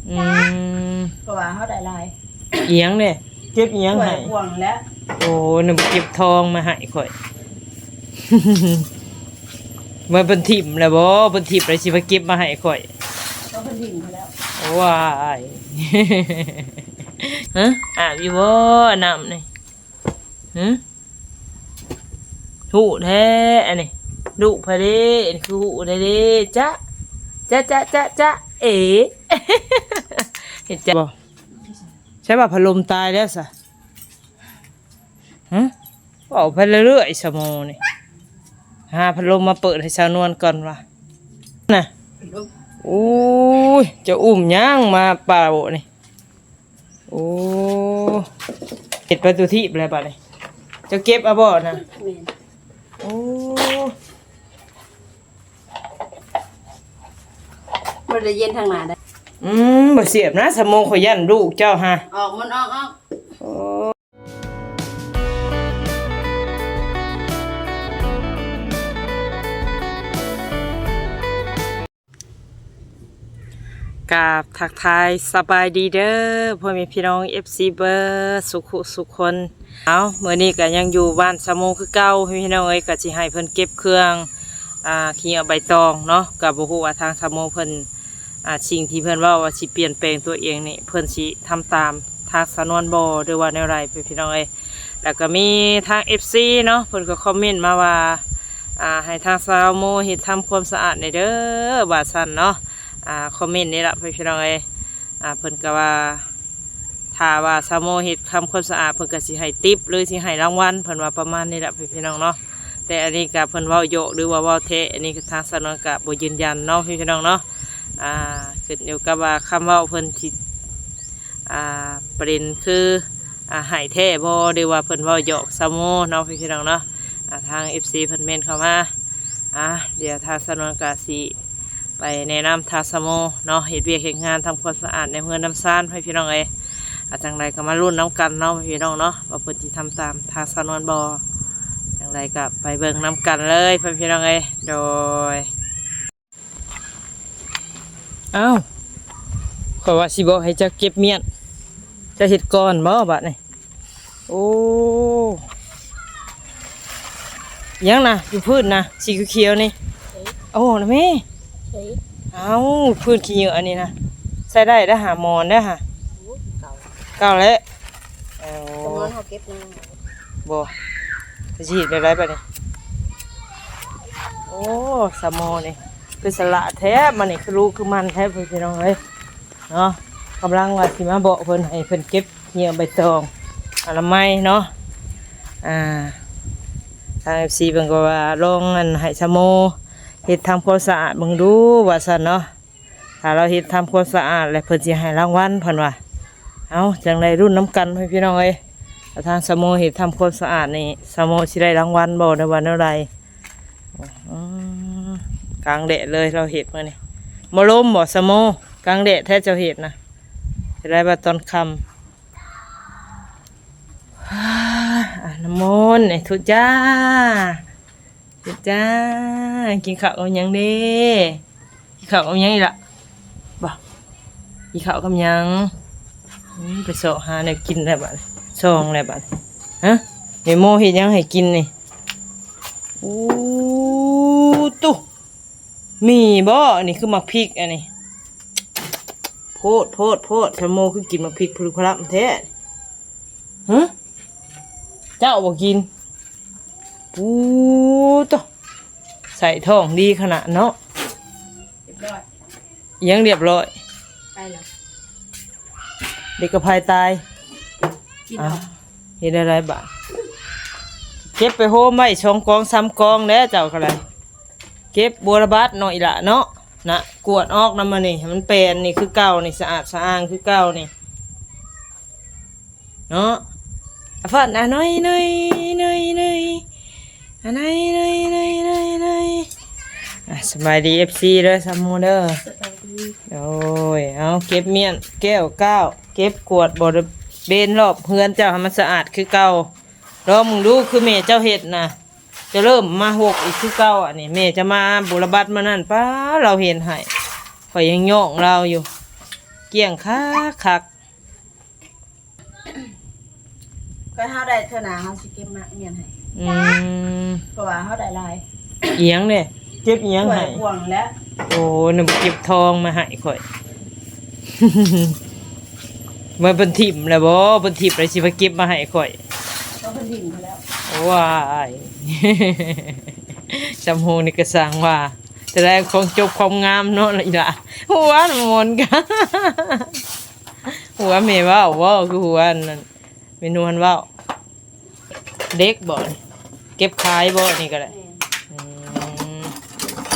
ອືມ ເພາະວ່າເຮົາໄດ້ຫຼາຍ. ອີຫຍັງເດ້? ເກັບອີຫຍັງໃຫ້? ຖ້ວຍບ່ວງແຫຼະ. ໂອ້ ນຳເກັບທອງມາໃຫ້ຂ້ອຍ. ວ່າເພິ່ນຖິ້ມແລ້ວບໍ່? ເພິ່ນຖິ້ມແລ້ວຊິມາເກັບມາໃຫ້ຂ້ອຍ. ກໍເພິ່ນຖິ້ມໄປແລ້ວ. ວ້າຍ ຮະ ອາບຢູ່ບໍ່ນ້ຳນີ້? ຫື ຮູ້ແທ້ອັນນີ້ ລູກໃຜເດ້? ອັນນີ້ຄືຮູ້ແທ້ເດ້. ຈະ ຈະ ຈະ ຈະ ຈະເອ ເຫັນຈະບໍ່? ໃຊ່ວ່າພັດລົມຕາຍແລ້ວຊະ? ຫຶ ເວົ້າໄປເລື້ອຍໆ ສະໂມນີ້. ຫາພັດລົມມາເປີດໃຫ້ສາວນວນກ່ອນວ່າ ນະ. ໂອ້ຍ ເຈົ້າອຸ້ມຫຍັງມາປ່າໂອນີ້? ໂອ້ ເຮັດປະຕູຖີບແລ້ວບາດນີ້. ເຈົ້າເກັບເອົາບໍ່ນະ? ແມ່ນ. ໂອ້ ບໍ່ໄດ້ເຢັນທາງໜ້າໄດ໋. ອືມ ບໍ່ສຽບນະ ສະໂມ ຂ້ອຍຢ້ານລູກເຈົ້າຫາ. ອອກ ມັນອອກ ອອກ. ໂອ້ ກາບທັກທາຍສະບາຍດີເດີ ພໍ່ແມ່ພີ່ນ້ອງເອັຟຊີເບີດສຸຂູສຸຄົນ. ເອົາ ມື້ນີ້ກໍຍັງຢູ່ບ້ານສາວໂມຄືເກົ່າ ພີ່ນ້ອງເອີຍ. ກໍຊິໃຫ້ເພິ່ນເກັບເຄື່ອງ ອ່າ ຂີ້ເຫຍື້ອໃບຕອງເນາະ. ກໍບໍ່ຮູ້ວ່າທາງສາວໂມເພິ່ນ ອ່າ ສິ່ງທີ່ເພິ່ນເວົ້າວ່າຊິປ່ຽນແປງຕົວເອງນີ້ ເພິ່ນຊິທຳຕາມທາງສາວນວນບໍ່ ຫຼືວ່າແນວໃດ ພີ່ນ້ອງເອີຍ. ແລ້ວກໍມີທາງເອັຟຊີເນາະ ເພິ່ນກໍຄອມເມັນມາວ່າ ອ່າ ໃຫ້ທາງສາວໂມເຮັດທຳຄວາມສະອາດແດ່ເດີ ວ່າຊັ້ນເນາະ. ອ່າ ຄອມເມັນນີ້ລະ ພີ່ນ້ອງເອີຍ. ອ່າ ເພິ່ນກໍວ່າ ຖ້າວ່າສາວໂມເຮັດທຳຄວາມສະອາດ ເພິ່ນກໍຊິໃຫ້ຕິບ ຫຼື ຊິໃຫ້ລາງວັນ ເພິ່ນວ່າປະມານນີ້ລະ ພີ່ນ້ອງເນາະ. ແຕ່ອັນນີ້ກໍເພິ່ນເວົ້າຢອກ ຫຼືວ່າເວົ້າແທ້ ອັນນີ້ກໍທາງສາວນວນກໍບໍ່ຢືນຢັນເນາະ ພີ່ນ້ອງເນາະ. ອ່າ ຂຶ້ນຢູ່ກັບວ່າຄຳເວົ້າເພິ່ນຊິ ອ່າ ປະເດັນຄື ອ່າ ໃຫ້ແທ້ບໍ່ ຫຼືວ່າເພິ່ນເວົ້າຢອກສາວໂມເນາະ ພີ່ນ້ອງເນາະ. ອ່າ ທາງເອັຟຊີເພິ່ນເມັນເຂົ້າມາ. ອ່າ ດຽວທາງສາວນວນກະຊິໄປແນະນຳທາງສາວໂມເນາະ ເຮັດວຽກເຮັດງານທຳຄວາມສະອາດໃນເຮືອນນຳຊານ ພີ່ນ້ອງເອີຍ. ອ່າ ຈັ່ງໃດກໍມາລຸ້ນນຳກັນເນາະ ພີ່ນ້ອງເນາະ ວ່າເພິ່ນຊິທຳຕາມທາງສາວນວນບໍ່. ຈັ່ງໃດກໍໄປເບິ່ງນຳກັນເລີຍ ພີ່ນ້ອງເອີຍ. ໂດຍ. ອ້າວ ຂ້ອຍວ່າຊິບອກໃຫ້ເຈົ້າເກັບມ້ຽນ ເຈົ້າເຮັດກ່ອນບໍ່ບາດນີ້? ໂອ້ ຫຍັງນະ ຢູ່ພື້ນນະ ສີຂຽວໆນີ້? ໂອ້ ນະແມ່. ເອີ ເອົ້າ ພື້ນຂີ້ເຫຍື້ອອັນນີ້ນະ ໃຊ້ໄດ້ເດີຫາ ໝອນເດີຫາ. ໂອ້ ເກົ່າ ເກົ່າແລ້ວ. ໂອ້ ໝອນເຮົາເກັບຍັງ? ບໍ່ ຊິເຮັດແນວໃດບາດນີ້? ໂອ້ ສາວໂມນີ້ຄືສະຫຼາດແທ້ ມານີ້ຄືລູກຄືມັນແທ້ ພີ່ນ້ອງເອີຍເນາະ. ກຳລັງວ່າຊິມາບອກເພິ່ນໃຫ້ເພິ່ນເກັບເຫຍື້ອໃບຕອງອະນາໄມເນາະ. ອ່າ ທາງເອັຟຊີເພິ່ນກໍວ່າລອງອັນໃຫ້ສາວໂມເຮັດທຳຄວາມສະອາດເບິ່ງດູ ວ່າຊັ້ນເນາະ. ຖ້າລາວເຮັດທຳຄວາມສະອາດແລ້ວ ເພິ່ນຊິໃຫ້ລາງວັນ ເພິ່ນວ່າ. ເອົ້າ ຈັ່ງໃດລຸ້ນນຳກັນ ພີ່ນ້ອງເອີຍ ວ່າທາງສາວໂມເຮັດທຳຄວາມສະອາດນີ້ ສາວໂມຊິໄດ້ລາງວັນບໍ່ ຫຼືວ່າແນວໃດ? ອືມ ກາງແດດເລີຍລາວເຮັດມື້ນີ້. ບໍ່ລົມບໍ່ສາວໂມ? ກາງແດດແທ້ເຈົ້າເຮັດນະ. ຈະໄດ້ວ່າຕອນຄ່ຳ ອາ ນ້ຳມົນ ທຸຈ້າ. ເຮັດຈ້າ ກິນເຂົ້າກັບຫຍັງເດ້? ກິນເຂົ້າກັບຫຍັງອີກລະ? ບໍ່ ກິນເຂົ້າກັບຫຍັງ? ອືມ ໄປຊອກຫາແນວກິນແລ້ວບາດນີ້ ຊອງແລ້ວບາດນີ້. ຮະ ແມ່ໂມເຮັດຫຍັງໃຫ້ກິນນີ້? ໂອ້ ຕຸ ມີບໍ່? ອັນນີ້ຄືໝາກພິກອັນນີ້. ໂພດ ໂພດ ໂພດ ສາວໂມຄືກິນໝາກພິກພະລຶກພະລັບແທ້. ຫຶ ເຈົ້າບໍ່ກິນ? ປູໂຕ ໃສ່ທ້ອງດີຂະໜາດເນາະ. ຮຽບຮ້ອຍ ຍັງຮຽບຮ້ອຍ ໄປແລ້ວ ເດັກກະໄພຕາຍ. ກິນເອົາ ເຮັດໄດ້ໄດ໋ບາດ? ເກັບໄປໂຮມໄວ້ສອງກອງສາມກອງແລ້ວ ເຈົ້າກໍໄດ້. ເກັບບົວລະບັດເນາະ ອີ່ຫຼ້າເນາະ ນະ ກວດອອກນຳມັນນີ້ ໃຫ້ມັນແປນນີ້ຄືເກົ່ານີ້ ສະອາດສະອ້າງຄືເກົ່ານີ້ເນາະ. ອາ ຟາດ ອາ ໜ້ອຍ ໜ້ອຍ ໜ້ອຍ ໜ້ອຍ ອາ ໜ້ອຍ ໜ້ອຍ ໜ້ອຍ ໜ້ອຍ ໜ້ອຍ. ອາ ສະບາຍດີ ເອັຟຊີ ເດີ ສາວໂມເດີ. ສະບາຍດີ. ໂອ້ຍ ເອົາ ເກັບມ້ຽນແກ້ວກ້າວ ເກັບກວດບໍລິເວນລອບເຮືອນເຈົ້າໃຫ້ມັນສະອາດຄືເກົ່າ. ລອງເບິ່ງດູ ຄືແມ່ເຈົ້າເຮັດນະ. ຈະເລີ່ມມາຫົກອີກຄືເກົ່າ. ອັນນີ້ແມ່ຈະມາບຸລະບັດມື້ນັ້ນ ປ້າ ລາວເຮັດໃຫ້ ຂ້ອຍຍັງຍ້ອງລາວຢູ່. ກ້ຽງຄັກໆ. ກໍເຮົາໄດ້ເທື່ອໜ້າເຮົາຊິເກັບມາມ້ຽນໃຫ້. ອືມ ເພາະວ່າເຮົາໄດ້ຫຼາຍ. ອີຫຍັງເດ້? ເກັບອີຫຍັງໃຫ້? ຖ້ວຍບ່ວງແຫຼະ. ໂອ້ ນຳເກັບທອງມາໃຫ້ຂ້ອຍ. ວ່າເພິ່ນຖິ້ມແລ້ວບໍ? ເພິ່ນຖິ້ມແລ້ວຊິມາເກັບມາໃຫ້ຂ້ອຍ. ກໍເພິ່ນຖິ້ມໄປແລ້ວ. ວ້າຍ ສຳໂຮງນີ້ກໍຊ່າງວ່າ ແສດງຄວາມຈົບຄວາມງາມເນາະອີ່ຫຼ້າ. ຫົວມ່ວນກະ ຫົວແມ່ເວົ້າບໍ? ຄືຫົວອັນນັ້ນ ແມ່ນວນເວົ້າ. ເດັກບໍ? ເກັບຂາຍບໍ? ນີ້ກໍໄດ້. ແມ່ນ. ອືມ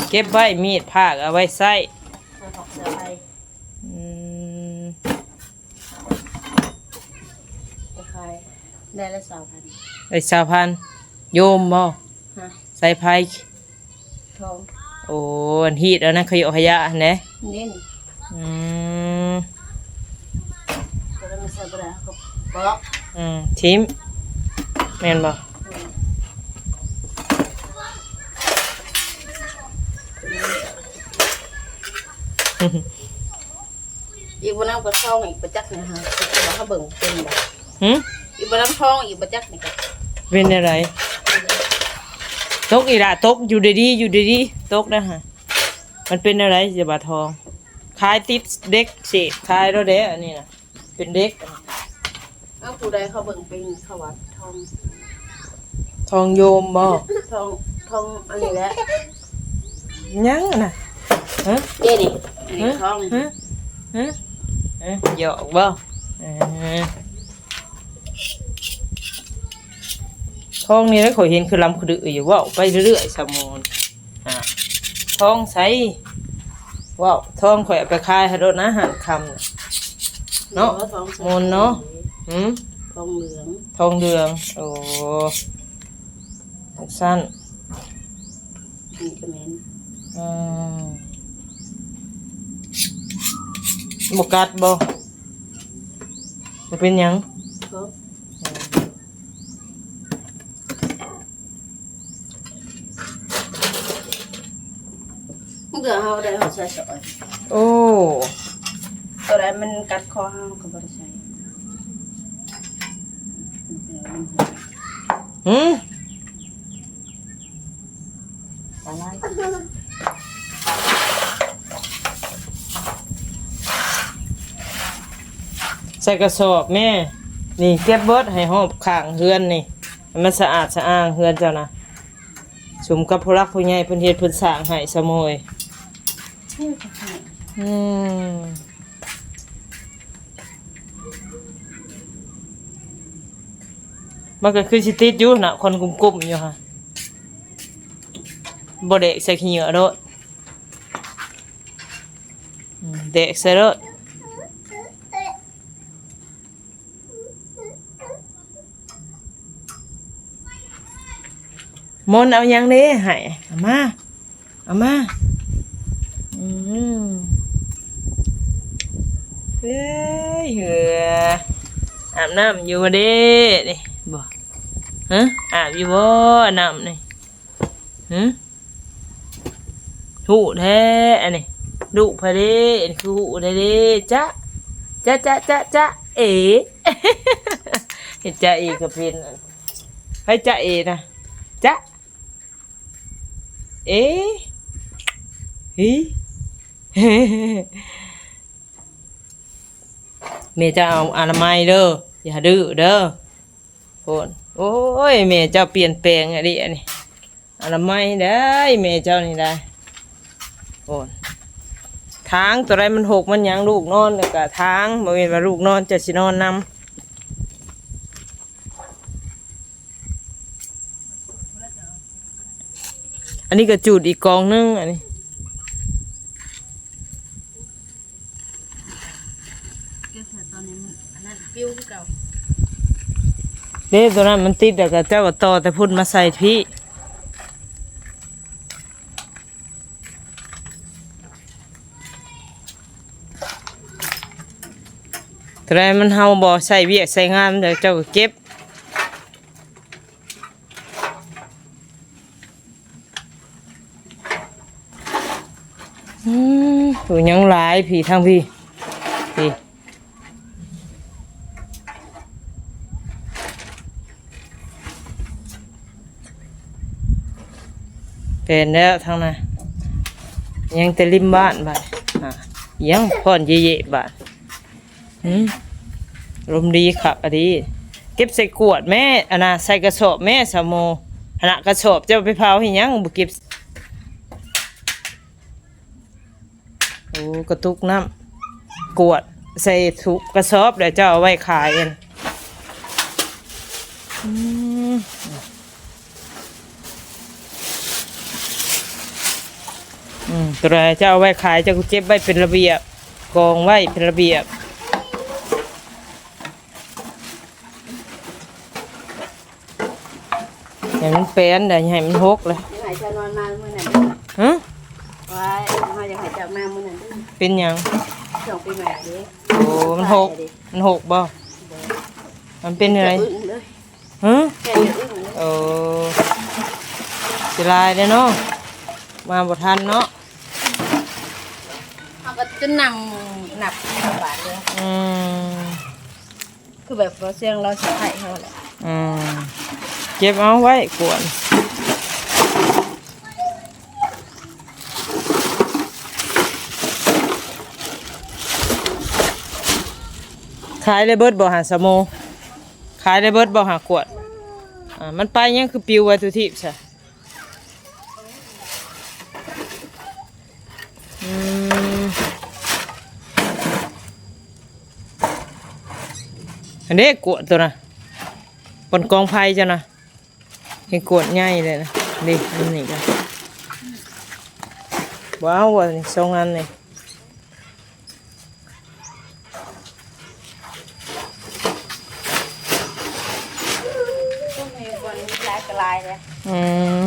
ເກັບໄວ້ ມີດພາກເອົາໄວ້ໃຊ້. ອືມ ໄປຂາຍ ໄດ້ລະຊາວພັນ. ໄດ້ຊາວພັນ. ໂຍມບໍ? ຮະ? ສາຍໄຟ. ທອງ. ໂອ້ ອັນຮີດເອົານະ ຂະຫຍະຂະຫຍະຫັ້ນເດ້. ນີ້. ອືມ ກໍໄດ້ມາໃສ່ບໍ່ໄດ້ ເຮົາກໍປອກ. ອືມ ຖິ້ມ ແມ່ນບໍ່? ອືມ ອີກບໍ່ນຳກໍທອງອີກປະຈັກນີ້ ເຮົາ ເຮົາເບິ່ງເປັນບໍ່? ຫື? ອີກບໍ່ນຳທອງອີກປະຈັກນີ້ກໍ ເປັນແນວໃດ? ຕົກອີກລະ ຕົກ ຢູ່ດີໆ ຢູ່ດີໆ ຕົກນະ. ມັນເປັນແນວໃດຊິວ່າທອງ? ຂາຍຕິດເດັກເສດ ຂາຍແລ້ວເດ້ ອັນນີ້ນະ ເປັນເດັກ. ເອົາ ຜູ້ໃດເຂົາເບິ່ງເປັນ ເຂົາວ່າທອງ ທອງໂຍມບໍ? ທອງ ທອງອັນນີ້ແຫຼະ. ຫຍັງນະ? ຮະ? ເດ້ນີ້ ນີ້ທອງ. ຮະ? ຮະ? ເອີ ຫຍອກບໍ? ເອີ ທອງນີ້ແຫຼະ ຂ້ອຍເຫັນຄືລຳຄືດືຢູ່ ເວົ້າໄປເລື້ອຍໆ ສາວໂມນ. ອ່າ ທອງໃສ? ເວົ້າ ທອງຂ້ອຍເອົາໄປຂາຍໃຫ້ໂລດນະ ຮ້ານຄຳນະ ເນາະ. ໂມນເນາະ. ຫື? ທອງເຫຼືອງ. ທອງເຫຼືອງ. ໂອ້ ຈັ່ງຊັ້ນ. ນີ້ກໍແມ່ນ. ອືມ ບໍ່ກັດບໍ? ບໍ່ເປັນຫຍັງ. ບາງເທື່ອເຮົາໄດ້ເຮົາໃສ່ຊອຍ. ໂອ້ ຕົວໃດມັນກັດຄໍເຮົາກໍບໍ່ໄດ້ໃສ່. ຫື? ໃສ່ກະສອບແມ່. ນີ້ເກັບເບິດໃຫ້ຮອບຂ້າງເຮືອນນີ້ ໃຫ້ມັນສະອາດສະອ້າງເຮືອນເຈົ້ານະ. ສົມກັບຜູ້ຫຼັກຜູ້ໃຫຍ່ເພິ່ນເຮັດເພິ່ນສ້າງໃຫ້ ສາວໂມຍ. ອືມ ມັນກໍຄືຊິຕິດຢູ່ນະ ຄວັນກຸ້ມໆຢູ່ຫະ. ບໍ່ແດກໃສ່ຂີ້ເຫຍື້ອໂລດ. ອືມ ແດກໃສ່ໂລດ. ມົນເອົາຫຍັງເດ້ໃຫ້? ເອົາມາ ເອົາມາ. ອືມ ເອີຍ ເຫືອ ອາບນ້ຳຢູ່ບໍ່ເດ້ນີ້? ບໍ່ ຮະ? ອາບຢູ່ບໍ່ນ້ຳນີ້? ຫື? ຮູ້ແທ້ອັນນີ້ ລູກໃຜເດ້? ອັນນີ້ຄືຮູ້ແທ້ເດ້. ຈະ ຈະ ຈະ ຈະ ຈະເອ ເຮັດຈະເອກໍເປັນ. ໃຜຈະເອນະ? ຈະເອ ຮີ. ແມ່ເຈົ້າເອົາອະນາໄມເດີ ຢ່າດື້ເດີ. ໂພດ ໂອ້ຍ ແມ່ເຈົ້າປ່ຽນແປງອີ່ຫຼີອັນນີ້ ອະນາໄມໄດ໋ ແມ່ເຈົ້ານີ້ໄດ໋. ໂພດ ທາງຕົວໃດມັນຫົກມັນຫຍັງ ລູກນອນແລ້ວກະທາງ ບໍ່ແມ່ນວ່າລູກນອນເຈົ້າຊິນອນນຳ. ອັນນີ້ກໍຈູດອີກກອງໜຶ່ງ ອັນນີ້ ເກັບໃສ່ຕອນນີ້ ອັນນັ້ນປິວຄືເກົ່າ. ເດ້ ຕົວນັ້ນມັນຕິດ ແລ້ວກໍເຈົ້າກໍຕໍ່ແຕ່ພຸ້ນມາໃສ່ພີ້. ເທົ່າໃດມັນເຮົາບໍ່ໃຊ້ວຽກໃຊ້ງານ ແລ້ວເຈົ້າກໍເກັບ. ອືມ ໂອ້ ຍັງຫຼາຍ ພີ້ ທາງພີ້ ພີ້ ແປນແລ້ວທາງນັ້ນ ຍັງແຕ່ລິມບ້ານບາດ ຫາ ຍັງຜ່ອນເຢະໆບາດ. ຫືມ ລົມດີຄັກອະດີ. ເກັບໃສ່ກວດແມ້ ອັນນ່າ ໃສ່ກະສອບແມ້ ສາວໂມ. ຫັ້ນນະ ກະສອບເຈົ້າໄປເຜົາເຮັດຫຍັງ ບໍ່ເກັບ? ໂອ້ ກະຕຸກນ້ຳ ກວດໃສ່ຖົງກະສອບ ແລ້ວເຈົ້າເອົາໄວ້ຂາຍ. ອືມ ອືມ ໂຕໃດເຈົ້າເອົາໄວ້ຂາຍ ເຈົ້າກໍເກັບໄວ້ເປັນລະບຽບ ກອງໄວ້ເປັນລະບຽບ. ໃຫ້ມັນແປນໄດ໋ ຢ່າໃຫ້ມັນຫົກເລີຍ. ຢາກໃຫ້ເຈົ້ານອນມາມື້ນັ້ນເດີ. ຫຶ? ວ່າເຮົາຢາກໃຫ້ເຈົ້າມາມື້ນັ້ນເດີ. ເປັນຫຍັງ? ຊ່ວງປີໃໝ່ເດ້. ໂອ້ ມັນຫົກ ມັນຫົກບໍ່? ບໍ່. ມັນເປັນຈັ່ງໃດ? ຈະອຶ້ງເລີຍ. ຫຶ? ແຄ່ຈະອຶ້ງເລີຍ. ໂອ້ ເສຍດາຍເດ້ເນາະ ມາບໍ່ທັນເນາະ. ເຮົາກໍຈະນັ່ງນັບບາດເດີ. ອືມ ຄືແບບບໍ່ສ່ຽງລາວສະໄພເຮົາແຫຼະ. ອືມ ເກັບເອົາໄວ້ກວນ. ຂາຍໄດ້ເບິດບໍ່ຫາ ສາວໂມ? ຂາຍໄດ້ເບິດບໍ່ຫາ ກວດ? ອ່າ ມັນໄປຫຍັງຄືປິວໄວ້ທຸກທີບຊະ? ອືມ ອັນນີ້ກວດໂຕນະ ບ່ອນກອງໄຟເຈົ້ານະ ເຫັນກວດໃຫຍ່ເລີຍນະ. ນີ້ ອັນນີ້ກະ ວ້າວ ອັນນີ້ ສອງອັນນີ້. ອືມ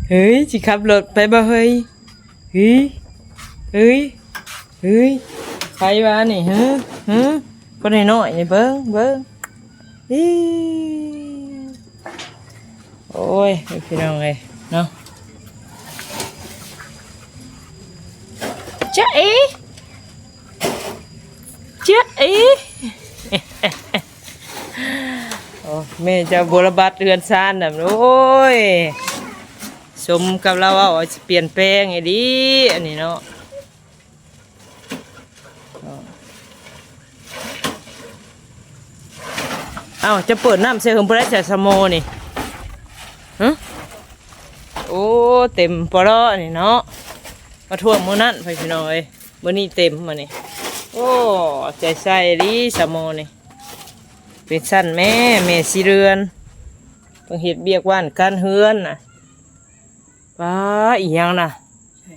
ເຮີ້ຍ ຊິຂັບລົດໄປບໍ່ເຮີ້ຍ? ເຮີ້ຍ ເຮີ້ຍ ເຮີ້ຍ ໃຜວ່ານີ້ ເຮີ້ ເຮີ້ ຄົນນ້ອຍໆນີ້ ເບິ່ງ ເບິ່ງ ອີ ໂອ້ຍ ພີ່ນ້ອງເອີຍເນາະ ຈ໊ະເອ ຈ໊ະເອ. ໂອ້ ແມ່ເຈົ້າບົວລະບັດເຮືອນຊານນະ ໂອ້ຍ ສົມກັບລາວເວົ້າວ່າຊິປ່ຽນແປງອີ່ຫຼີ ອັນນີ້ເນາະ. ເອົ້າ ຈະເປີດນ້ຳໃສ່ເຫິງຜູ້ໃດໃສ່ສະໂມນີ້ ຫຶ? ໂອ້ ເຕັມປະເລາະນີ້ເນາະ ມາຖ້ວມມື້ນັ້ນ ພີ່ນ້ອງເອີຍ. ມື້ນີ້ເຕັມມື້ນີ້ ໂອ້ ໃຈໃສ່ອີ່ຫຼີສະໂມນີ້. ເປັນຊັ້ນແມ້ ແມ່ສີ່ເດືອນ ເພິ່ນເຮັດວຽກບ້ານການເຮືອນນະ. ປ້າ ອີ່ຫຍັງນະ ໃຊ່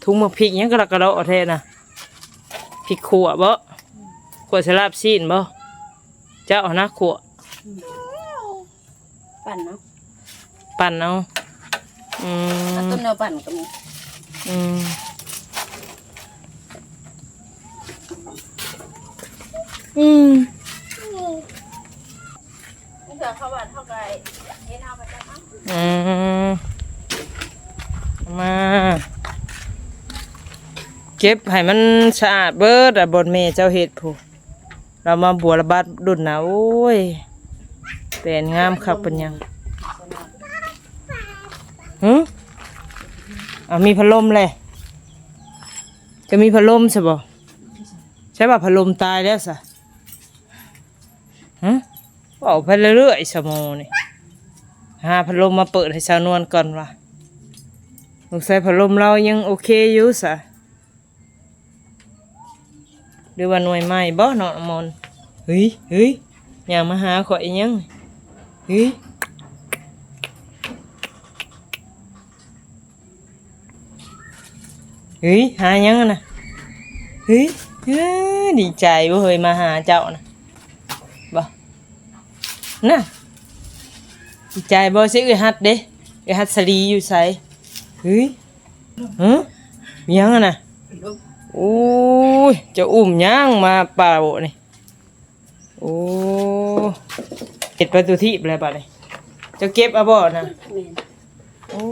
ຖົງໝາກພິກຫຍັງກະລະກະເລາະແທ້ນະ. ພິກຂົ້ວບໍ? ຂົ້ວໃສ່ລາບຊີ້ນບໍ? ເຈົ້າຫັ້ນນະຂົ້ວ ອືມ ປັ່ນເອົາ ປັ່ນເອົາ. ອືມ ເອົາຕົ້ນແນວປັ່ນກໍມີ. ອືມ ອືມ ເທື່ອເຂົ້າວັດເຮົາກໍເຮັດເຮົາກໍຈະເອົາ. ອືມ ມາເກັບໃຫ້ມັນສະອາດເບີດ ບ່ອນແມ່ເຈົ້າເຮັດພຸ້ນ. ລາວມາບົວລະບັດດົນນະ ໂອ້ຍ ແປນງາມຄັກປານຫຍັງ. ຫຶ? ເອົາ ມີພັດລົມແຫຼະ ຈະມີພັດລົມຊະບໍ? ໃຊ່ວ່າພັດລົມຕາຍແລ້ວຊະ. ຫຶ? ເວົ້າໄປເລື້ອຍໆ ສະໂມນີ້. ຫາພັດລົມມາເປີດໃຫ້ສາວນວນກ່ອນວ່າ ສົງໄສພັດລົມລາວຍັງໂອເຄຢູ່ຊະ. ຫຼືວ່າໜ່ວຍໃໝ່ບໍເນາະ ນ້ຳມົນ? ເຮີ້ຍ ເຮີ້ຍ ຍ່າງມາຫາຂ້ອຍອີ່ຫຍັງ? ເຮີ້ຍ ເຮີ້ຍ ຫາຫຍັງຫັ້ນນະ? ເຮີ້ຍ ເອີ ດີໃຈບໍ່ເຮີ້ຍ ມາຫາເຈົ້ານະ ບໍ? ນະ ດີໃຈບໍ່? ຊິເອື້ອຍຮັດເດ້ ເອື້ອຍຮັດສາລີຢູ່ໃສ? ເຮີ້ຍ ຫຶ? ຫຍັງຫັ້ນນະ? ໂອ້ຍ ເຈົ້າອຸ້ມຫຍັງມາປ່າໂອນີ້? ໂອ້ ເຮັດໄປຕຸທີບແລ້ວບາດນີ້ ເຈົ້າເກັບເອົາບໍ່ນະ? ແມ່ນ ໂອ້.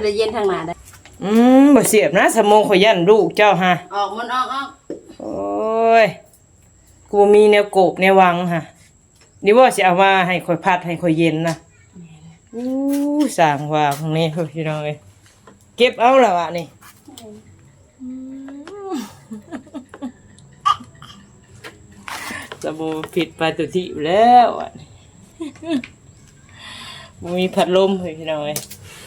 ໄດ້ເຢັນທາງໜ້າໄດ້. ອືມ ບໍ່ສຽບນະ ສະໂມ ຂ້ອຍຢ້ານລູກເຈົ້າຫະ. ອອກ ມັນອອກ ອອກ. ໂອ້ຍ ກູບໍ່ມີແນວໂກບແນວຫວັງຫະ. ນີ້ບໍ່ ຊິເອົາມາໃຫ້ຂ້ອຍພັດ ໃຫ້ຂ້ອຍເຢັນນະ. ແມ່ນ. ອູ້ ສ້າງວ່າຂອງນີ້ ພີ່ນ້ອງເອີຍ ເກັບເອົາລະວະນີ້. ອືມ ສະໂມ ຜິດໄປຕົວທີ່ແລ້ວ ບໍ່ມີພັດລົມ ພີ່ນ້ອງເອີຍ.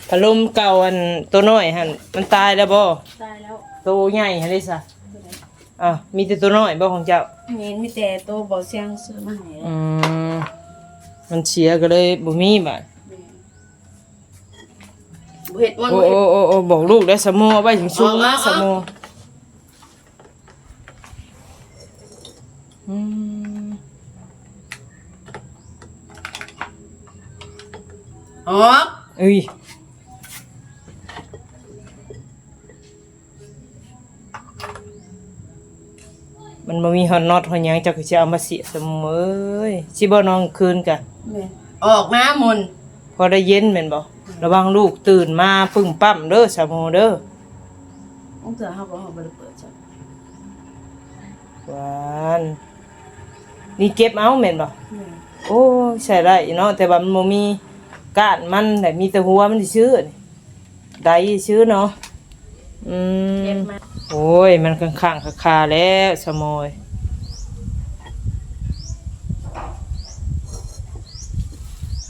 ພັດລົມເກົ່າ ອັນໂຕນ້ອຍຫັ້ນ ມັນຕາຍແລ້ວບໍ່? ຕາຍແລ້ວ. ໂຕໃຫຍ່ຫັ້ນເດຊະ? ໂຕໃດ? ອ້າວ ມີແຕ່ໂຕນ້ອຍບໍ່ຂອງເຈົ້າ? ແມ່ນ ມີແຕ່ໂຕບໍ່ສຽງຊື້ມາໃຫ້. ອືມ ມັນເສຍກໍເລີຍບໍ່ມີບາດ. ແມ່ນ. ບໍ່ເຮັດ ມັນ ໂອ້ ບໍ່ເຮັດ. ໂອ້ ໂອ້ ໂອ້ ບອກລູກໄດ້ ສະໂມ ເອົາໄວ້ສູງໆ ອອກມາ ນະ ສະໂມ. ອືມ ອອກ. ເອີຍ ມັນບໍ່ມີຮອດນັອດຮອດຫຍັງ ເຈົ້າກໍຊິເອົາມາເສຍ ສະໂມເອີຍ. ຊິບໍ່ນອນຄືນກະ? ແມ່ນ. ອອກມາໝຸ່ນ ພໍໄດ້ເຢັນແມ່ນບໍ່? ອືມ. ລະວັງລູກຕື່ນມາປຶ້ມປ້ຳເດີ ສະໂມເດີ. ບາງເທື່ອເຮົາກໍ ເຮົາບໍ່ໄດ້ເປີດຊ້ຳ. ຫວານ ນີ້ເກັບເອົາແມ່ນບໍ່? ແມ່ນ. ໂອ້ຍ ໃຊ້ໄດ້ເນາະ ແຕ່ວ່າມັນບໍ່ມີກ້ານມັນແຫຼະ ມີແຕ່ຫົວມັນຊື່ໆ ນີ້ ໄດ້ຊື່ເນາະ. ອືມ ເກັບມາ. ໂອ້ຍ ມັນຄ້າງໆຄາໆແລ້ວ ສະໂມຍ.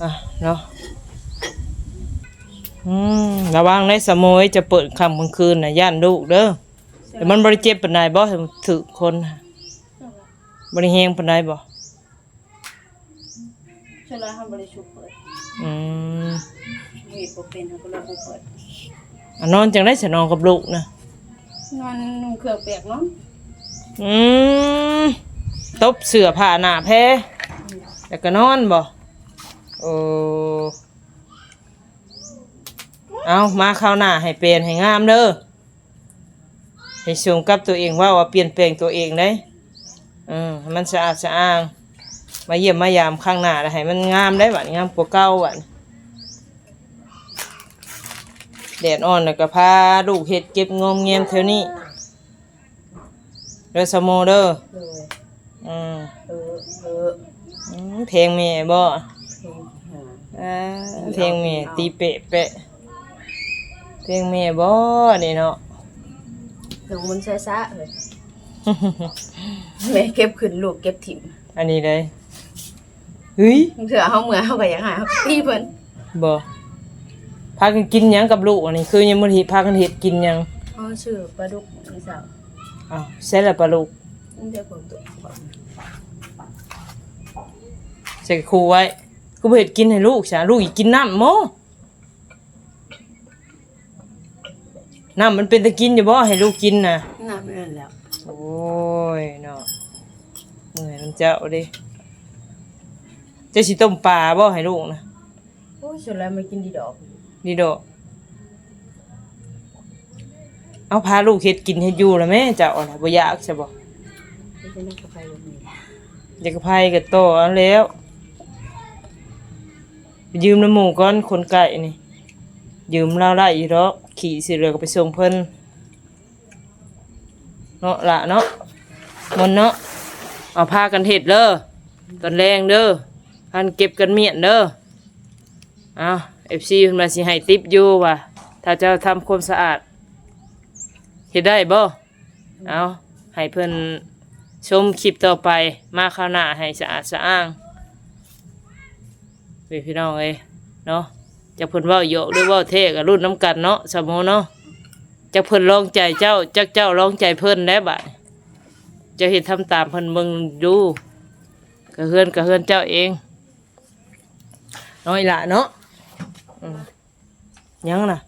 ອ່ະ ເນາະ. ອືມ ລະວັງໄດ້ ສະໂມຍ ຈະເປີດຄ່ຳກາງຄືນນະ ຢ້ານລູກເດີ. ແຕ່ມັນບໍ່ໄດ້ເຈັບປານໃດບໍ່? ຖືກຄົນ ບໍ່ໄດ້ແຮງປານໃດບໍ່? ສ່ວນຫຼາຍເຮົາບໍ່ໄດ້ຊຸກເປີດ. ອືມ ເຮັດບໍ່ເປັນ ເຮົາກໍເລີຍບໍ່ເປີດ. ອ່ະ ນອນຈັ່ງໃດສະ ນອນກັບລູກນະ? ນອນນຸ່ງເຄື່ອງປຽກນອນ. ອືມ ຕົບເສື້ອຜ້າໜ້າແພ ອືມ ແລ້ວກໍນອນບໍ່? ໂອ້ ເອົາ ມາຄາວໜ້າໃຫ້ແປນໃຫ້ງາມເດີ. ໃຫ້ສົມກັບຕົວເອງເວົ້າວ່າປ່ຽນແປງຕົວເອງເດ້. ເອີ ໃຫ້ມັນສະອາດສະອ້າງ. ມາຢ້ຽມມາຢາມຄັ້ງໜ້າລະໃຫ້ມັນງາມໄດ໋ ບາດນີ້ງາມກວ່າເກົ່າບາດນີ້. ແດດອ່ອນລະກະພາລູກເຮັດເກັບງອມແງມແຖວນີ້ເດີ ສະໂມເດີ. ໂດຍ. ອືມ ເອີ ເອີ ອືມ ແພງແມ່ບໍ່? ແພງຫາ ອ່າ ແພງແມ່ຕີເປະແປະ ແພງແມ່ບໍ່ນີ້ເນາະ? ເຄື່ອງມັນຊ້າໆເລີຍ ແມ່ເກັບຂຶ້ນ ລູກເກັບຖິ້ມ ອັນນີ້ເດ້. ເຮີ້ຍ ບາງເທື່ອເຮົາເມື່ອຍ ເຮົາກໍຢາກຫາຍ ເຮົາກໍຕີເພິ່ນ. ບໍ່ ພາກັນກິນຫຍັງກັບລູກອັນນີ້? ຄືຍັງບໍ່ໄດ້ພາກັນເຮັດກິນຫຍັງ? ເຮົາຊື້ປາດຸກມື້ເຊົ້າ. ອ້າວ ໃສລະປາດຸກ? ມັນຈະເບິ່ງຕົວ ໃສ່ຄູ່ໄວ້. ຄືບໍ່ເຮັດກິນໃຫ້ລູກຊະ? ລູກຊິກິນນ້ຳບໍ? ນ້ຳມັນເປັນຕາກິນຢູ່ບໍ່ ໃຫ້ລູກກິນນະ? ນ້ຳນັ້ນແຫຼະ. ໂອ້ຍເນາະ ເມື່ອຍນຳເຈົ້າເດ້. ເຈົ້າຊິຕົ້ມປາບໍ່ໃຫ້ລູກນະ? ໂອ້ຍ ສ່ວນຫຼາຍມັນກິນດີດອກ ດີດອກ. ເອົາ ພາລູກເຮັດກິນເຮັດຢູ່ລະແມ່ ເຈົ້ານະ ບໍ່ຢາກຊະບໍ່? ເຮັດຈັ່ງໃດກໍໄປບໍ່ມີ ຢາກໄປກໍຕໍ່ເອົາແລ້ວ. ໄປຢືມນຳໝູ່ກ່ອນ ຄົນໃກ້ນີ້ ຢືມລາວໄດ້ຢູ່ດອກ. ຂີ້ຊິເຫຼືອກໍໄປສົ່ງເພິ່ນເນາະ ຫຼ້າເນາະ ມົນເນາະ. ເອົາ ພາກັນເຮັດເດີ ຕອນແລງເດີ ພາກັນເກັບກັນມ້ຽນເດີ. ເອົາ ເອັຟຊີ ເພິ່ນວ່າຊິໃຫ້ຕິບຢູ່ວ່າ ຖ້າເຈົ້າທຳຄວາມສະອາດ ເຮັດໄດ້ບໍ່? ເອົາ ໃຫ້ເພິ່ນຊົມຄລິບຕໍ່ໄປ ມາຄາວໜ້າໃຫ້ສະອາດສະອ້າງເດີ ພີ່ນ້ອງເອີຍເນາະ. ຈັກເພິ່ນເວົ້າຢອກ ຫຼື ເວົ້າແທ້ ກໍລຸ້ນນຳກັນເນາະ ສາວໂມເນາະ. ຈັກເພິ່ນລອງໃຈເຈົ້າ ຈັກເຈົ້າລອງໃຈເພິ່ນແຫຼະ. ບາດນີ້ເຈົ້າເຮັດທຳຕາມເພິ່ນເບິ່ງດູ ກະເຮືອນ ກະເຮືອນເຈົ້າເອງເນາະ ອີ່ຫຼ້າເນາະ. ອືມ ຫຍັງນະ?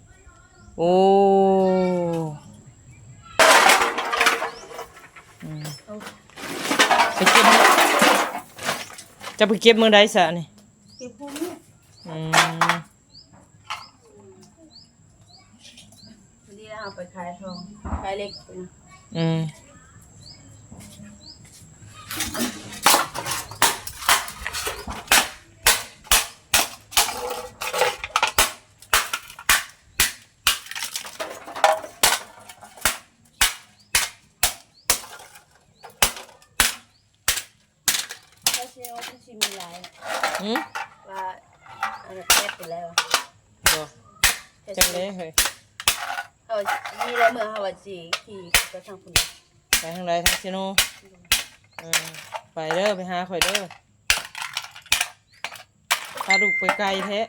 ໂອ້ ອືມ ໄປເກັບ ຈະໄປເກັບມື້ໃດຊະນີ້? ເກັບພວກນີ້ ອືມ ມື້ນີ້ເຮົາໄປຂາຍທອງ ຂາຍເຫຼັກພຸ້ນນະ. ອືມ. ເຊວມັນຊິມີຫຼາຍ ຫືມ? ວ່າອັນນັ້ນແປດໄປແລ້ວ ບໍ່ ແຕ່ ຈັກແລ້ວເຮີ້ຍ ເຮົາມີຫຼາຍມື້ເຮົາວ່າຊິຂີ່ໄປທາງພຸ້ນ ໄປທາງໃດ? ທາງເຊໂນ? ເອີ ໄປເດີ ໄປຫາຂ້ອຍເດີ ພາລູກໄປໄກແທ້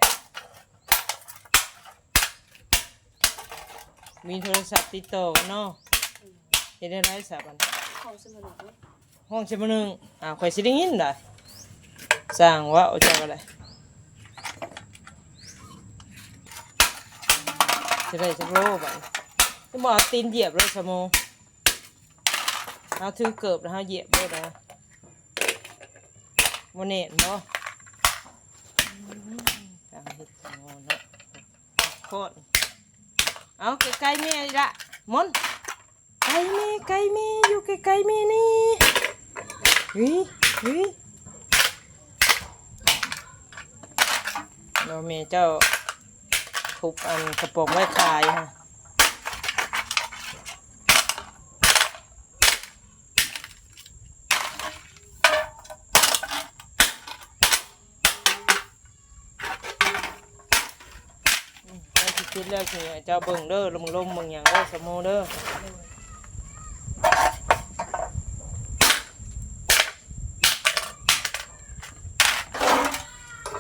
ມີໂທລະສັບຕິດຕໍ່ກັນເນາະ ເຮັດແນວໃດສະບັດ ຫ້ອງຊິມາໜຶ່ງ ຫ້ອງຊິມາໜຶ່ງ ອ້າວ ຂ້ອຍຊິໄດ້ຍິນດາ ຊ່າງເວົ້າເຈົ້າກໍໄດ້ ຊິໄດ້ຈັກໂລບາດນີ້ ຄືບໍ່ເອົາຕີນຢຽບໂລດຊະໂມ ເຮົາຖືເກີບແລ້ວເຮົາຢຽບໂລດນະ ບໍ່ແໜ້ນບໍ່? ອືມ ການເຮັດຂອງເຮົາເນາະ ໂຄດ ເອົາ ໃກ້ໆແມ່ນີ້ລະ ມົນ ໃກ້ແມ່ ໃກ້ແມ່ ຢູ່ໃກ້ໆແມ່ນີ້ ຫຶຍ ຫຶຍ ແລ້ວແມ່ເຈົ້າທຸບອັນກະປ໋ອງໄວ້ຂາຍຫັ້ນ. ໃກ້ຊິຕິດແລ້ວ ຊິໃຫ້ເຈົ້າເບິ່ງເດີ ເບິ່ງລົມເບິ່ງຫຍັງເດີ ສະໂມເດີ.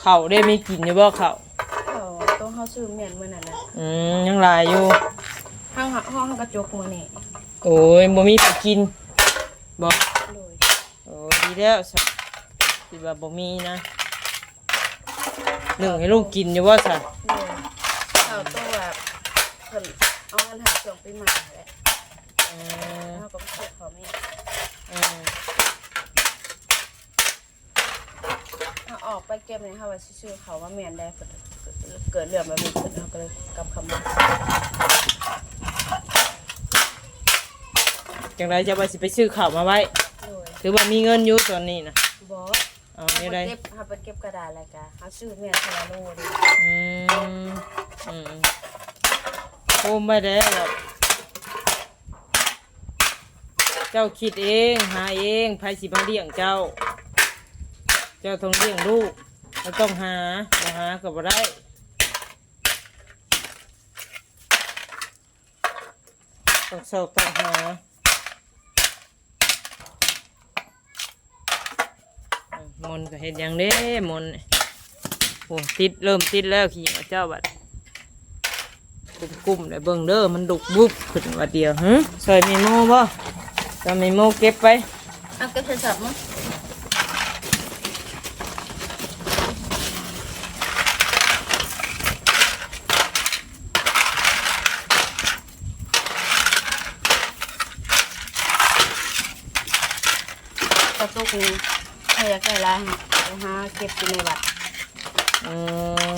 ເຂົ້າເດ້ ມີກິນຢູ່ບໍ່ເຂົ້າ? ເຂົ້າໂຕເຮົາຊື້ແມ່ນມື້ນັ້ນນະ. ອືມ ຍັງຫຼາຍຢູ່. ຫ້ອງ ຫ້ອງເຮົາກະຈົກມື້ນີ້. ໂອ້ຍ ບໍ່ມີໄປກິນບໍ່? ໂດຍ. ໂອ້ ດີແລ້ວຊະ ທີ່ວ່າບໍ່ມີນະ. ໜຶ້ງໃຫ້ລູກກິນຢູ່ບໍ່ຊະ? ໂດຍ. ເຂົ້າໂຕວ່າເພິ່ນເອົາເງິນໃຫ້ຊ່ວງປີໃໝ່ຫັ້ນແຫຼະ. ເອີ ເຮົາກະບໍ່ຊື້ເຂົ້າແມ່. ເອີ ເຮົາອອກໄປເກັບນີ້ ເຮົາວ່າຊິຊື້ເຂົ້າມາແມ່ນໄດ໋ ເກີດເລື່ອງແບບນີ້ຂຶ້ນ ເຮົາກະເລີຍກັບຄຳວ່າ ຈັ່ງໃດເຈົ້າວ່າຊິໄປຊື້ເຂົ້າມາໄວ້? ໂດຍ. ຖືວ່າມີເງິນຢູ່ຕອນນີ້ນະ? ບໍ່. ເອົາແນວໃດ? ເຮົາໄປເກັບ ເຮົາໄປເກັບກະດາດ ແລ້ວກະເຮົາຊື້ແມ່ນເທື່ອລະໂລເດ້. ອືມ ອືມ ໂຮມໄວ້ແລ້ວ. ເຈົ້າຄິດເອງ ຫາເອງ ໃຜຊິມາລ້ຽງເຈົ້າ? ເຈົ້າຕ້ອງລ້ຽງລູກ ເຈົ້າຕ້ອງຫາ ບໍ່ຫາກະບໍ່ໄດ້ ຕ້ອງຊອກຕ້ອງຫາ. ມົນກະເຮັດຫຍັງເດ້ ມົນ? ໂອ້ ຕິດ ເລີ່ມຕິດແລ້ວ ຂີ້ເຫຍື້ອເຈົ້າບັດ. ກຸ້ມໆ ແລ້ວເບິ່ງເດີ ມັນດຸບບຸບຂຶ້ນບາດດຽວ. ຫື ຊ່ອຍແມ່ໂມບໍ່? ຊ່ອຍແມ່ໂມເກັບໄປ. ເອົາເກັບໃສ່ສອບມາ. ກະຕຸກນີ້ ໃຜຢາກໄດ້ຫຼາຍ ໄປຫາເກັບຢູ່ໃນວັດ. ອືມ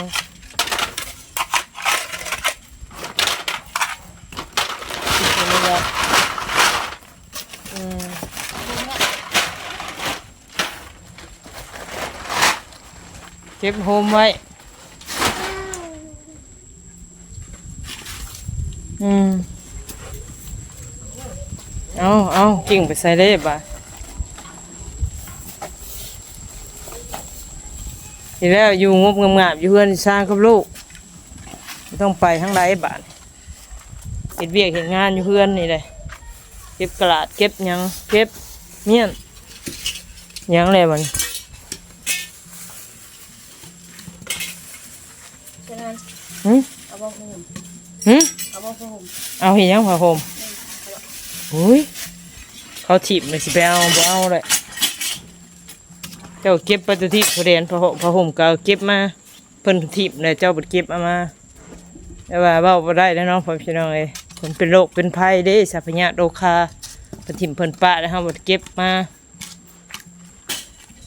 ເກັບຢູ່ໃນວັດ. ອືມ ເກັບໂຮມໄວ້. ອືມ ເອົາ ເອົາ ກິ່ງໄປໃສເດ້ບາດ? ດີແລ້ວ ຢູ່ງົບງາມໆ ຢູ່ເຮືອນຊານກັບລູກ ບໍ່ຕ້ອງໄປທາງໃດບາດ. ເຮັດວຽກເຮັດງານຢູ່ເຮືອນນີ້ແຫຼະ ເກັບກະດາດ ເກັບຫຍັງ ເກັບມ້ຽນ ຫຍັງແຫຼະບັດນີ້. ເຮັດຫຍັງ? ຫຶ? ເອົາບໍ່ຜ້າຫົ່ມ? ຫຶ? ເອົາບໍ່ຜ້າຫົ່ມ? ເອົາເຮັດຫຍັງຜ້າຫົ່ມ? ໂອ້ຍ ເຂົາຖິ້ມແລ້ວຊິໄປເອົາ ບໍ່ເອົາແຫຼະ. ເຈົ້າເກັບໄປແຕ່ທີ່ຜູ້ແດນ ຜ້າຫົ່ມ ຜ້າຫົ່ມກະເອົາເກັບມາ. ເພິ່ນຖິ້ມແລ້ວ ເຈົ້າບໍ່ເກັບເອົາມາ. ແຕ່ວ່າເວົ້າບໍ່ໄດ້ແລ້ວເນາະ ພໍ່ແມ່ພີ່ນ້ອງເອີຍ ເພິ່ນເປັນໂລກເປັນໄພເດ້ ສັບພະຍາດໂລຄາ ເພິ່ນຖິ້ມເພິ່ນປະແລ້ວ ເຮົາບໍ່ໄດ້ເກັບມາ.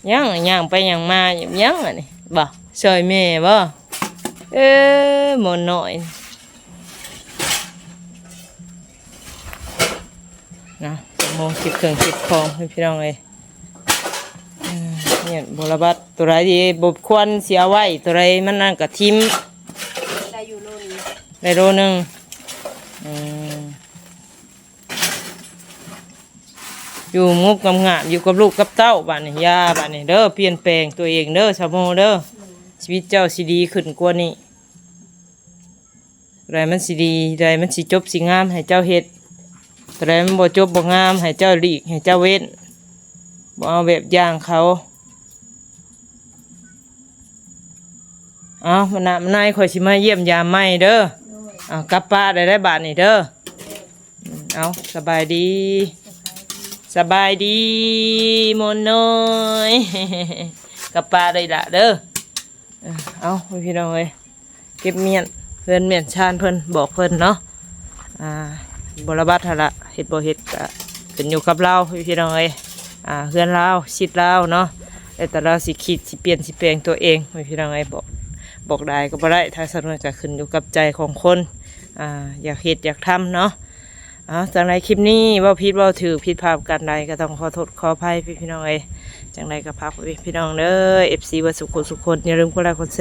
ຫຍັງ ຍ່າງໄປຍ່າງມາຢູ່ ຫຍັງອັນນີ້ ບໍ່ ຊ່ອຍແມ່ບໍ່? ເອີ ໝໍນ້ອຍນະ ໂມເກັບເຄື່ອງເກັບຂອງ ພີ່ນ້ອງເອີຍ. ອືມ ນີ້ບໍ່ລະບັດ ໂຕໃດທີ່ບໍ່ຄວນຊິເອົາໄວ້ ໂຕໃດມັນນັ້ນກະຖິ້ມ. ໄດ້ຢູ່ໂລໜຶ່ງ ໄດ້ໂລໜຶ່ງ. ອືມ ຢູ່ງົບງາມໆ ຢູ່ກັບລູກກັບເຕົ້າບາດນີ້ ຢ່າບາດນີ້ເດີ ປ່ຽນແປງຕົວເອງເດີ ສາວໂມເດີ ຊີວິດເຈົ້າຊິດີຂຶ້ນກວ່ານີ້. ໂຕໃດມັນຊິດີ ໂຕໃດມັນຊິຈົບຊິງາມໃຫ້ເຈົ້າເຮັດ ໂຕໃດມັນບໍ່ຈົບບໍ່ງາມໃຫ້ເຈົ້າຫຼີກ ໃຫ້ເຈົ້າເວັ້ນ ບໍ່ເອົາແບບຢ່າງເຂົາ. ເອົາ ມານະມານາຍ ຂ້ອຍຊິມາຢ້ຽມຢາມໃໝ່ເດີ. ເອົາ ກັບປ້າໄດ້ ໄດ້ບາດນີ້ເດີ. ເອົາ ສະບາຍດີ ສະບາຍດີ ໂມນນ້ອຍ ກັບປ້າໄດ້ລະເດີ. ເອີ ເອົາ ພີ່ນ້ອງເອີຍ ເກັບມ້ຽນເຮືອນມ້ຽນຊານເພິ່ນ ບອກເພິ່ນເນາະ ອ່າ ບົວລະບັດຫັ້ນລະ ເຮັດບໍ່ເຮັດກະຂຶ້ນຢູ່ກັບລາວ ພີ່ນ້ອງເອີຍ. ອ່າ ເຮືອນລາວ ສິດລາວເນາະ ແລ້ວແຕ່ລາວຊິຄິດ ຊິປ່ຽນ ຊິແປງຕົວເອງ ພີ່ນ້ອງເອີຍ. ບອກ ບອກຫຼາຍກໍບໍ່ໄດ້ ທາງສຳເລັດກໍຂຶ້ນຢູ່ກັບໃຈຂອງຄົນ ອ່າ ຢາກເຮັດຢາກທຳເນາະ. ເອົາ ຈັ່ງໃດຄລິບນີ້ເວົ້າຜິດເວົ້າຖືກ ຜິດພາດປະການໃດກໍຕ້ອງຂໍໂທດຂໍອະໄພ ພີ່ນ້ອງເອີຍ. ຈັ່ງໃດກໍຝາກໄວ້ ພີ່ນ້ອງເດີ ເອັຟຊີ ເບິດສູ່ຄົນສູ່ຄົນ ຢ່າລືມກົດໄລກົດແຊ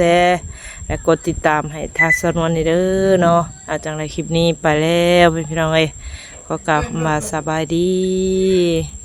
ແລະ ກົດຕິດຕາມໃຫ້ທາງສາວນວນນີ້ເດີເນາະ. ເອົາ ຈັ່ງໃດຄລິບນີ້ໄປແລ້ວ ພີ່ນ້ອງເອີຍ ຂໍກ່າວຄຳວ່າສະບາຍດີ.